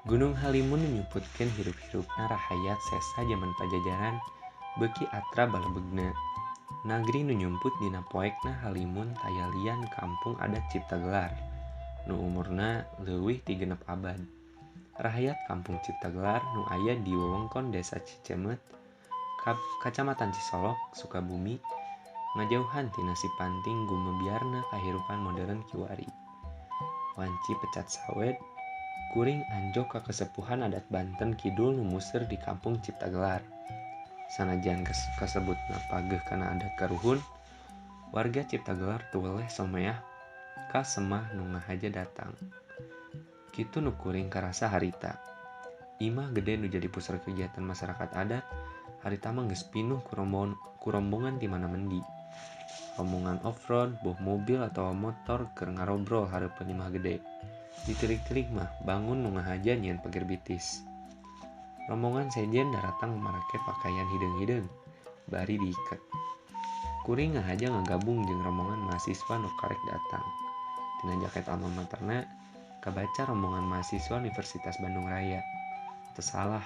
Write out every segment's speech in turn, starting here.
Gunung Halimun nu nyumputkeun hirup-hirupna rahayat sesa jaman Pajajaran beuki atra balebegna. Nagri nu nyumput dina poekna Halimun taya lian kampung adat Ciptagelar nu umurna leuwih ti 6 abad. Rahayat kampung Ciptagelar nu aya di wewengkon Desa Cicemet, Kacamatan Cisolok, Sukabumi, ngajauhan tina sipanting gumebiarna kahirupan modern kiwari. Wanci pecat sawed, kuring anjog ka kasepuhan adat Banten Kidul nu museur di kampung Ciptagelar. Sanajan kasebutna pageuh kana adat karuhun, warga Ciptagelar teu weleh someah ka semah nu ngahaja datang. Kitu nu kuring karasa harita. Imah gede nu jadi pusat kegiatan masyarakat adat, harita mah geus pinuh ku rombongan ti mana mendi. Rombongan off-road, boh mobil atawa motor keur ngarobrol hareupeun imah gede. Ditilik-tilik mah bangun nu ngahaja nyieun pager bitis. Rombongan sejen daratang marake pakaian hideung-hideung, bari diiket. Kuring ngahaja ngagabung jeung rombongan mahasiswa nu karek datang. Tina jaket alma materna kabaca rombongan mahasiswa Universitas Bandung Raya. Teu salah,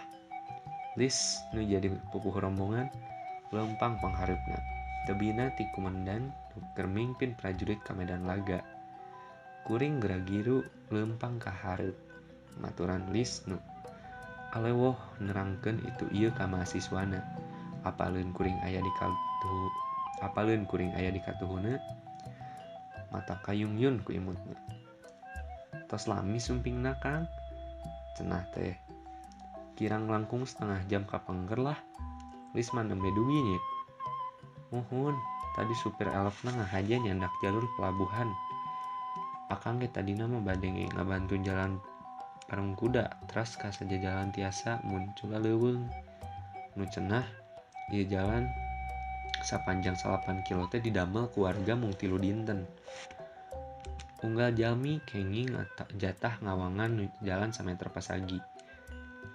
Lis nu jadi pupuh rombongan leumpang panghareupna. Tebina ti kumandan nu keur mimpin prajurit ka medan laga. Kuring geragiru leumpang ka hareup. Maturan Lis nu alewoh nerangkeun itu ieu ka mahasiswana. Apaleun kuring aya di katuhu, apaleun kuring aya di katuhuna, mata kayungyun ku imutna. Tos lami sumpingna Kang, cenah teh. Kirang langkung setengah jam kapengker lah. Lis mah nembe dugi nya. Muhun, tadi supir elfna ngahaja nyandak jalur pelabuhan. Akang ge tadina mah bade ngabantu jalan parung kuda, teras ka sajajalan tiasa muncul leuweung. Nu cenah ieu jalan sapanjang 8 kilo teh didamel ku warga mung 3 dinten. Unggal jalmi kenging jatah ngawangan jalan sameter pasagi.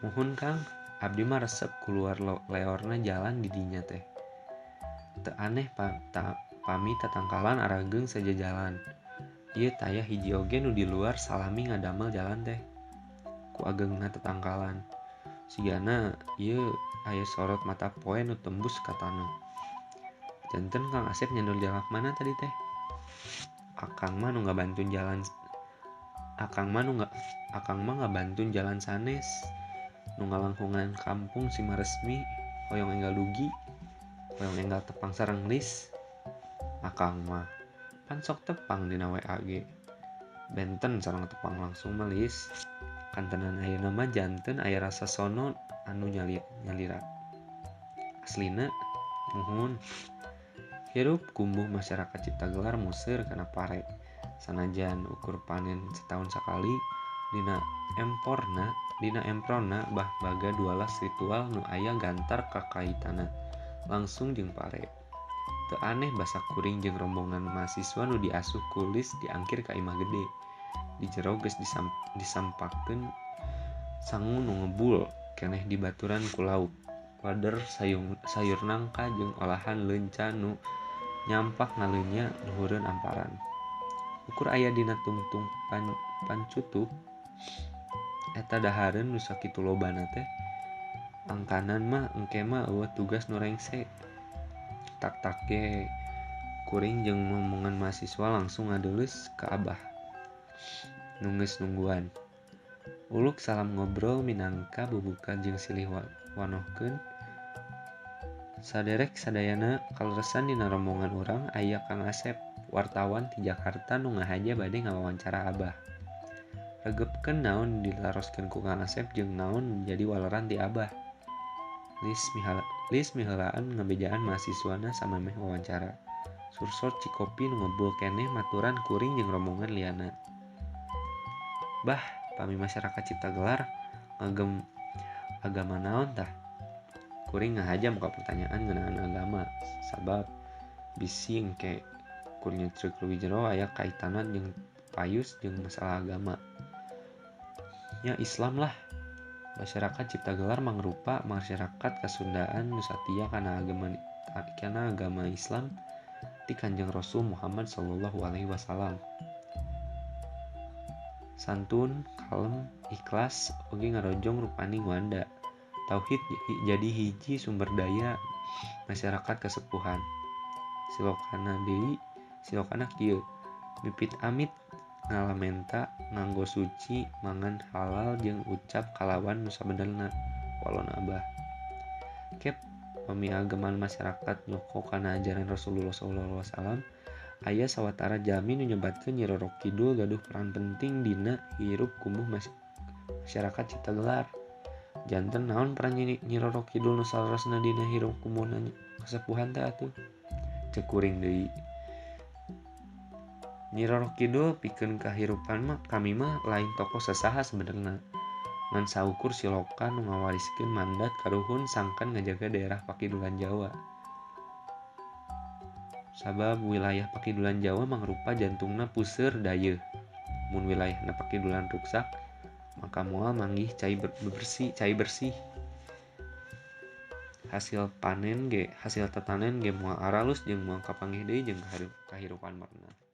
Muhun Kang, abdi mah resep keluar leorna jalan di dinya teh. Teu aneh pami tatangkalan arageung sajajalan. Ieu taya hiji oge nu di luar salami ngadamel jalan teh. Ku ageungna tetangkalan. Sigana ieu aya sorot mata poe nu tembus ka taneuh. Janten Kang Asep nyandul jalak mana tadi teh? Akang mah nu ngabantun jalan, akang mah nu akang mah ngabantun jalan sanes. Nu ngalangkungan kampung Simaresmi hoyong enggal dugi, hoyong enggal tepang sareng Lis. Akang mah pan sok tepang dina WA ge. Benten sareng tepang langsung mah Lis. Kantenan ayeuna mah janten aya rasa sono anu nyalira. Aslina muhun. Hirup kumbuh masyarakat Ciptagelar museur kana pare. Sanajan ukur panen setahun sakali dina emprona bah baga 12 ritual nu aya gantar kakaitana langsung jeung pare. Teu aneh basa kuring jeung rombongan mahasiswa nu diasuh ku Lis diangkir ka imah gede. Di jero geus disampakeun sangu nu ngebul keneh dibaturan ku lauk. Wader sayur nangka jeung olahan leunca nu nyampak ngaleunya luhureun amparan. Ukur aya dina tungtung pancutup eta dahareun nu sakitu lobana teh. Angkanan mah engke mah eueuh tugas nu rengse. Tak-tak ge kuring jeung rombongan mahasiswa langsung ngadeuleus ka abah. Nu geus nungguan. Uluk salam ngobrol minangka bubuka jeung silih wanohkeun. Saderek sadayana kaleresan dina rombongan urang aya Kang Asep, wartawan ti Jakarta nu ngahaja bade ngawawancara abah. Regepkeun naon dilaroskeun ku Kang Asep jeung naon jadi waleran ti abah. Lis miheulaan ngabejaan mahasiswana samemeh wawancara. Sursor cikopi nu ngebul keneh maturan kuring jeung rombongan liana. Bah, pami masyarakat Ciptagelar ngagem agama naon tah? Kuring ngahaja muka pertanyaan ngeunaan agama sabab bisi engke kur nyetreuk leuwih jero aya kaitanan jeung payus jeung masalah agama. Nya Islam lah. Masyarakat Ciptagelar mangrupa masyarakat Kasundaan nu satia kana agama Islam ti Kanjeng Rasul Muhammad sallallahu alaihi wasallam. Santun, kalem, ikhlas oge ngarojong rupani nguanda. Tauhid jadi hiji sumber daya masyarakat kesepuhan. Silokana deui, silokana kieu. Mipit amit ngalamenta nganggo suci mangan halal jeung ucap kalawan nu sabenerna walon abah. Kep pamiageman masyarakat nyoko kana ajaran Rasulullah sallallahu alaihi wasallam aya sawatara jalmi nu nyebatkeun Nyi Roro Kidul gaduh peran penting dina hirup kumuh masyarakat Ciptagelar. Janten naon peran Nyi Roro Kidul nu saleresna dina hirup kumuhna kasepuhan teh atuh? Ceuk kuring deui. Nyi Roro Kidul pikeun kahirupan mah kami mah lain tokoh sasaha sebenarna. Ngan saukur siloka nu ngawariskeun mandat karuhun sangkan ngajaga daerah Pakidulan Jawa. Sabab wilayah Pakidulan Jawa mangrupa jantungna puseur dayeuh. Mun wilayahna Pakidulan ruksak, maka moal manggih cai bersih. Hasil panen ge, hasil tatanen ge moal aralus jeung moal kapanggih deui jeung kahirupan merenah.